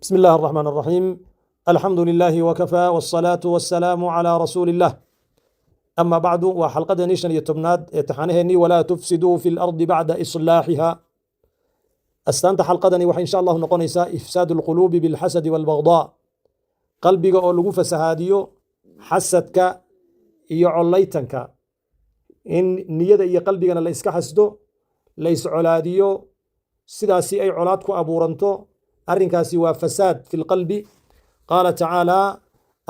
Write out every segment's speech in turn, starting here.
بسم الله الرحمن الرحيم، الحمد لله وكفى، والصلاة والسلام على رسول الله، أما بعد. Waa xalqadeenii 15aad ee taxanaheennii ولا تفسدوا في الأرض بعد إصلاحها. Astaanta xalqadani waxay insha Allahu noqonaysaa إفساد القلوب بالحسد والبغضاء, qalbiga oo lagu fasahaadiyo xasadka iyo collaytanka, in niyada iyo qalbigana la iska xasdo, la iscolaadiyo, sidaasi ay colaad ku abuuranto. Arrinkaasi waa فساد في القلب. قال تعالى: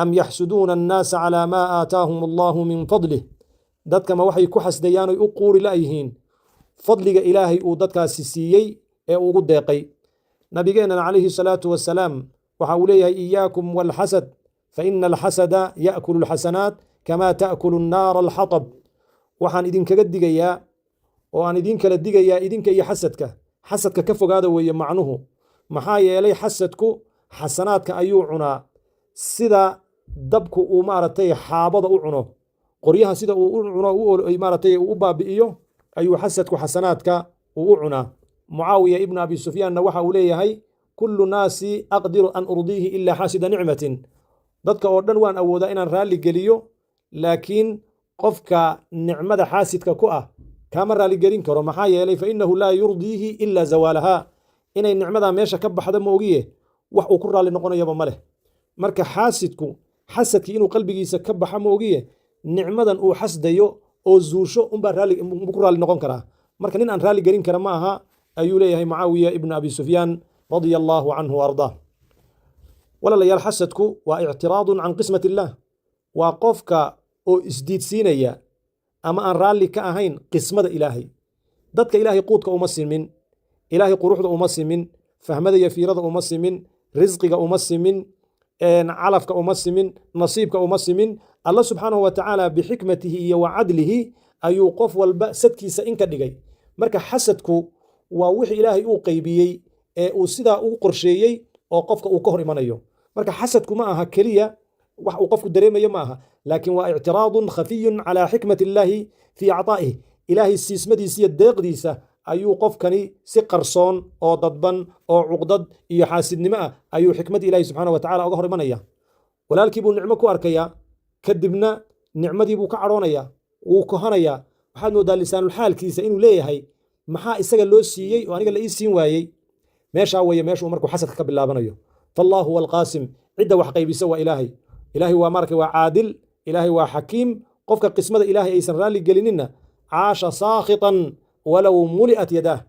أم يحسدون الناس على ما آتاهم الله من فضله. Dadka ma waxay ku xasdayaan oy u quuri la'yihiin fadliga Ilaahay uu dadkaasi siiyey ee ugu deeqay? Nabigeennana calayhi salaatu wasalaam waxa uu leeyahay: إياكم والحسد فإن الحسد يأكل الحسنات كما تأكل النار الحطب. Waxaan idinkaga digayaa oo aan idin kala digayaa idinka iyo xasadka. Xasadka ka fogaada weeye macnuhu, maxaa yeelay xasadku xasanaadka ayuu cunaa sida dabku uu maaragtay xaabada u cuno, qoryaha sida uu u cuno, maaragtay uu u baabi'iyo, ayuu xasadku xasanaadka uu u cunaa. Mucaawiya ibnu Abi Sufyaanna waxa uu leeyahay: كل الناس أقدر أن أرضيه إلا حاسد نعمة. Dadka oo dhan waan awoodaa inaan raalli geliyo, laakiin qofka nicmada xaasidka ku ah kaama raaligelin karo, maxaa yeelay فإنه لا يرضيه إلا زوالها. Inay nicmadaa meesha ka baxda moogiye, wax uu ku raalli noqonayaba ma leh. Marka xaasidku xasadkii inuu qalbigiisa ka baxa moogiye, nicmadan uu xasdayo oo zuusho unbaa raalli ku raalli noqon karaa. Marka nin aan raalli gelin kara ma aha, ayuu leeyahay Mucaawiya ibnu Abi Sufyaan رضي الله عنه وأرضاه. Walaalayaal, xasadku waa اعتراض عن قسمة الله, waa qofka oo isdiidsiinaya ama aan raalli ka ahayn qismada Ilaahay. Dadka Ilaahay quudka uma simin, Ilaahay quruxda uma simin, fahmada iyo fiirada uma simin, risqiga uma simin, calafka uma simin, nasiibka uma simin. Alla subxaanahu wa tacaala بحكمته iyo وعدله ayuu qof walba sadkiisa in ka dhigay. Marka xasadku waa wixii Ilaahay uu qaybiyey ee uu sidaa u qorsheeyey oo qofka uu ka hor imanayo. Marka xasadku ma aha keliya wax uu qofku dareemayo ma aha, laakiin waa اعتراض خفي على حكمة الله في عطائه. Ilaahay siismadiisa iyo deeqdiisa ayuu qofkani si qarsoon oo dadban oo cuqdad iyo xaasidnimo ah ayuu xikmadda Ilahi subxaana wa tacala uga hor imanaya. Walaalkii buu nicmo ku arkayaa, kadibna nicmadii buu ka cadhoonayaa, wuu kohanayaa. Waxaad moodaa lisaanulxaalkiisa inuu leeyahay: maxaa isaga loo siiyey oo aniga la ii siin waayey? Meeshaa weeye meeshuu markuu xasadka ka bilaabanayo. فالله هو القاسم. Cidda wax qaybisa waa Ilaahay. Ilaahay waa marka waa caadil, Ilaahay waa xakiim. Qofka qismada Ilaahay aysan raalli gelininna عاش ساخطا ولو ملئت يداه.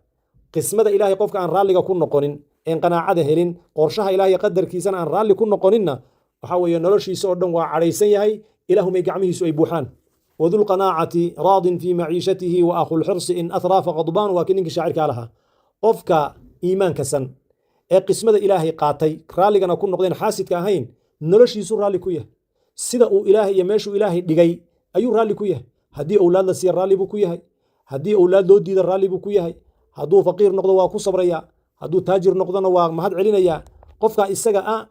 Qismada Ilaahay qofka aan raalliga ku noqonin, een qanaacada helin, qorshaha Ilaahay qadarkiisana aan raalli ku noqoninna, waxaa weeye noloshiisa oo dhan waa cadhaysan yahay, ilaahumay gacmihiisu ay buuxaan. وذو القناعة راض في معيشته وأخو الحرص إن أثرى فغضبان, waa kii ninkii shaacirkaa lahaa. Qofka iimaanka san ee qismada Ilaahay qaatay, raalligana ku noqdeen, xaasidka ahayn, noloshiisu raalli ku yahay. Sida uu Ilaahay iyo meeshuu Ilaahay dhigay ayuu raalli ku yahay. Haddii owlaad la siiya, raalli buu ku yahay. Haddii owlaad loo diida, raalli buu ku yahay. Hadduu faqiir noqdo, waa ku sabrayaa. Hadduu taajir noqdona, waa mahad celinayaa. Qofka isaga ah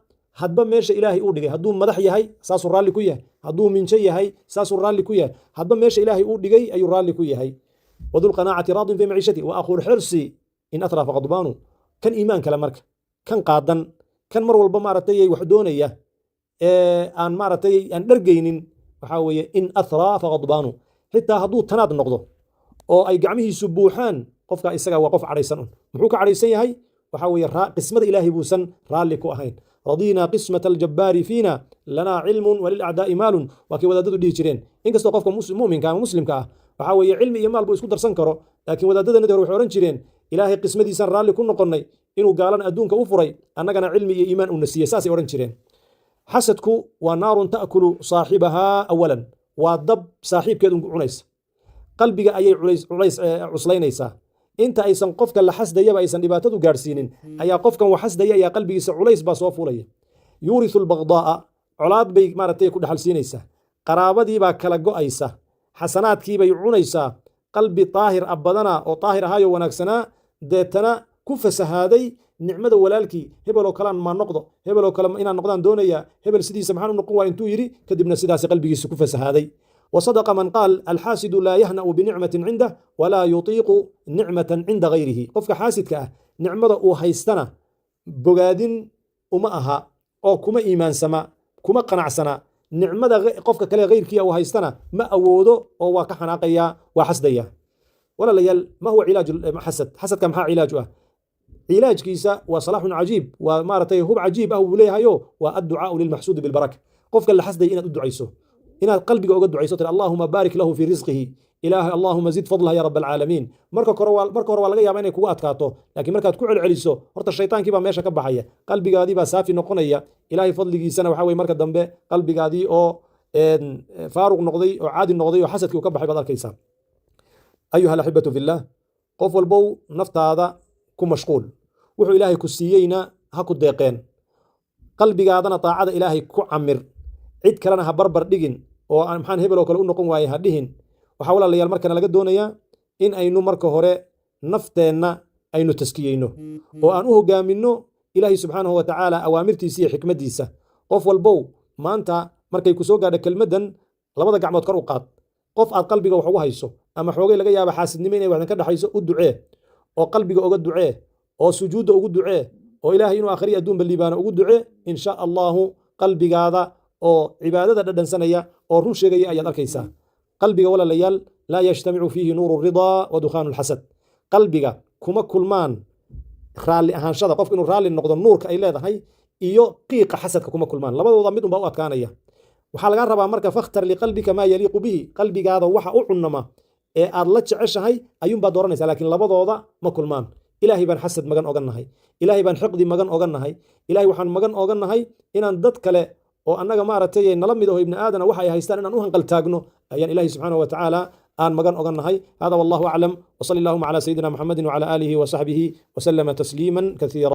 hadba meesha Ilaahay uu dhigay, hadduu madax yahay, saasuu raalli ku yahay. Hadduu minjo yahay, saasuu raalli ku yahay. Hadba meesha Ilaahay uu dhigay ayuu raalli ku yahay. وذو القناعة راض في معيشته وأخو الحرص إن أثرى فغضبان. Kan iimaan kale marka, kan qaadan, kan mar walba maaragtay wax doonaya ee aan maaragtay aan dhargaynin, waxaa weeye إن أثرى فغضبان. Xitaa hadduu tanaad noqdo oo ay gacmihiisu buuxaan, qofka isaga waa qof cadhaysan un. Muxuu ka cadhaysan yahay? Waxaa weeye qismada Ilaahay buusan raalli ku ahayn. رضينا قسمة الجبار فينا لنا علم وللأعداء مال, waa kii wadaadadu dhihi jireen. Inkastoo qofka mu'minka ama muslimka ah waxaa weeye cilmi iyo maal buu isku darsan karo, laakiin wadaadadanadii hore waxay odhan jireen: Ilaahay qismadiisaan raalli ku noqonnay, inuu gaalana adduunka u furay, annagana cilmi iyo iimaan uuna siiyey. Saasay odhan jireen. Xasadku waa نار تأكل صاحبها أولا, waa dab saaxiibkeed un cunaysa. Qalbiga ayay culays cuslaynaysaa. Inta aysan qofka la xasdayaba aysan dhibaatadu gaadhsiinin, ayaa qofkan wax xasdaya ayaa qalbigiisa culays baa soo fuulaya. يورث البغضاء, colaad bay maaragtay ku dhaxalsiinaysaa. Qaraabadiibaa kala go'aysa, xasanaadkiibay cunaysaa. Qalbi daahir ah badana oo daahir ahaayo wanaagsanaa, deetana ku fasahaaday nicmada walaalkii. Hebeloo kalean maa noqdo, hebeloo kale inaan noqdaan doonayaa, hebel sidiisa maxaan u noqon waa intuu yidhi, kadibna sidaasi qalbigiisa ku fasahaaday. وصدق من قال: الحاسد لا يهنأ بنعمة عنده ولا يطيق نعمة عند غيره. Qofka xaasidka ah nicmada uu haystana bogaadin. Uma aha oo kuma iimaansama, kuma qanacsana. Nicmada qofka kale ghayrkiia uu haystana ma awoodo oo waa ka xanaaqaya, waa xasdaya. Walaalayaal, ma huwa cilaaju xasad? Xasadka maxaa cilaaj u ah? Cilaajkiisa waa salaaxun cajiib, waa maaragtay hub cajiib ah uu leeyahayo, waa adducaau lilmaxsuudi bilbaraka. Qofka la xasdaya inaad u ducayso, inaad qalbiga uga ducayso, tiri: "Allahuma baarik lahu fi risqihi." Ilaahay, "Allahuma zid fadlaha ya rab alcaalamiin." Marka hore waa laga yaabaa inay kugu adkaato, laakiin markaad ku celceliso, horta shaytaankii baa meesha ka baxaya, qalbigaadii baa saafi noqonaya. Ilaahay fadligiisana waxa weye marka dambe qalbigaadii oo faaruq noqday oo caadi noqday oo xasadkii uu ka baxay baad arkaysaa. Ayuha alaxibatu fillah, qof walbow naftaada ku mashquul, wuxuu Ilaahay ku siiyeyna ha ku deeqeen, qalbigaadana taacada Ilaahay ku camir, cid kalena ha barbar dhigin oo maxaan hebel oo kale u noqon waaye ha dhihin. Waxaa, walaalayaal, markana laga doonayaa in aynu marka hore nafteenna aynu taskiyeyno oo aan u hogaaminno Ilaahay subxaanahu wa tacaala awaamirtiisa iyo xikmaddiisa. Qof walbow, maanta markay ku soo gaadho kelmaddan, labada gacmood kor u qaad. Qof aad qalbiga wax ugu hayso ama xoogay laga yaaba xaasidnimo inay waxdan ka dhexayso, u ducee oo qalbiga uga ducee oo sujuudda ugu ducee oo Ilaahay inuu akhriya adduunba liibaano ugu ducee. In sha Allahu, qalbigaada oo cibaadada dhadhansanaya oo run sheegaya ayaad arkaysaa. Qalbiga, walaalayaal, laa yajtamicu fiihi nuuru ridaa wa dukhaanu lxasad. Qalbiga kuma kulmaan raalli ahaanshada, qofku inuu raalli noqdo nuurka ay leedahay, iyo qiiqa xasadka kuma kulmaan. Labadooda mid unbaa u adkaanaya. Waxaa lagaa rabaa marka: fakhtar liqalbika maa yaliiqu bihi. Qalbigaada waxa u cunama ee aad la jeceshahay ayuunbaad dooranaysaa, laakiin labadooda ma kulmaan. Ilaahay baan xasad magan oga nahay, Ilaahay baan xiqdi magan oga nahay. Ilaahay waxaan magan oga nahay inaan dad kale oo annaga maaragtay nala mid aho ibni aadana waxa ay haystaan inaan u hanqaltaagno ayaan Ilaahay subxaanahu wa tacaala aan magan oga nahay. Hada wallahu aclam, wsali allahuma cala sayidina Muxamedi wcala aalihi wasaxbihi wasalama tasliima kasiira.